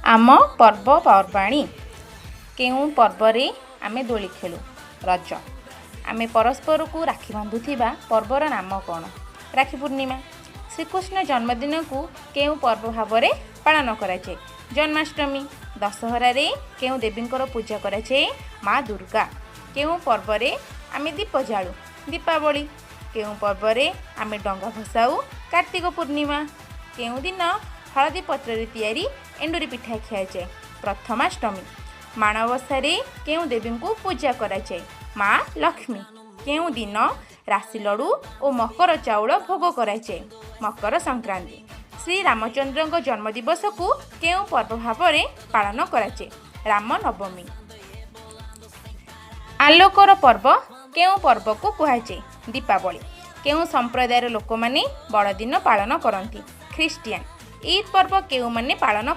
ଆମ ପର୍ବପର୍ବାଣୀ। କେଉଁ ପର୍ବରେ ଆମେ ଦୋଳି ଖେଳୁ? ରଜ। ଆମେ ପରସ୍ପରକୁ ରାକ୍ଷୀ ବାନ୍ଧୁଥିବା ପର୍ବର ନାମ କ'ଣ? ରାକ୍ଷୀ ପୂର୍ଣ୍ଣିମା। ଶ୍ରୀକୃଷ୍ଣ ଜନ୍ମଦିନକୁ କେଉଁ ପର୍ବ ଭାବରେ ପାଳନ କରାଯାଏ? ଜନ୍ମାଷ୍ଟମୀ। ଦଶହରାରେ କେଉଁ ଦେବୀଙ୍କର ପୂଜା କରାଯାଏ? ମା ଦୁର୍ଗା। କେଉଁ ପର୍ବରେ ଆମେ ଦୀପ ଜାଳୁ? ଦୀପାବଳି। କେଉଁ ପର୍ବରେ ଆମେ ଡଙ୍ଗା ଭସାଉ? କାର୍ତ୍ତିକ ପୂର୍ଣ୍ଣିମା। କେଉଁ ଦିନ ହଳଦୀ ପତ୍ରରେ ତିଆରି ଏଣ୍ଡୁରି ପିଠା ଖିଆଯାଏ? ପ୍ରଥମାଷ୍ଟମୀ। ମାଣବସାରେ କେଉଁ ଦେବୀଙ୍କୁ ପୂଜା କରାଯାଏ? ମା ଲକ୍ଷ୍ମୀ। କେଉଁ ଦିନ ରାଶି ଲଡ଼ୁ ଓ ମକର ଚାଉଳ ଭୋଗ କରାଯାଏ? ମକର ସଂକ୍ରାନ୍ତି। ଶ୍ରୀରାମଚନ୍ଦ୍ରଙ୍କ ଜନ୍ମଦିବସକୁ କେଉଁ ପର୍ବ ଭାବରେ ପାଳନ କରାଯାଏ? ରାମନବମୀ। ଆଲୋକର ପର୍ବ କେଉଁ ପର୍ବକୁ କୁହାଯାଏ? ଦୀପାବଳି। କେଉଁ ସମ୍ପ୍ରଦାୟର ଲୋକମାନେ ବଡ଼ଦିନ ପାଳନ କରନ୍ତି? ଖ୍ରୀଷ୍ଟିଆନ। ଇଦ୍ ପର୍ବ କେଉଁମାନେ ପାଳନ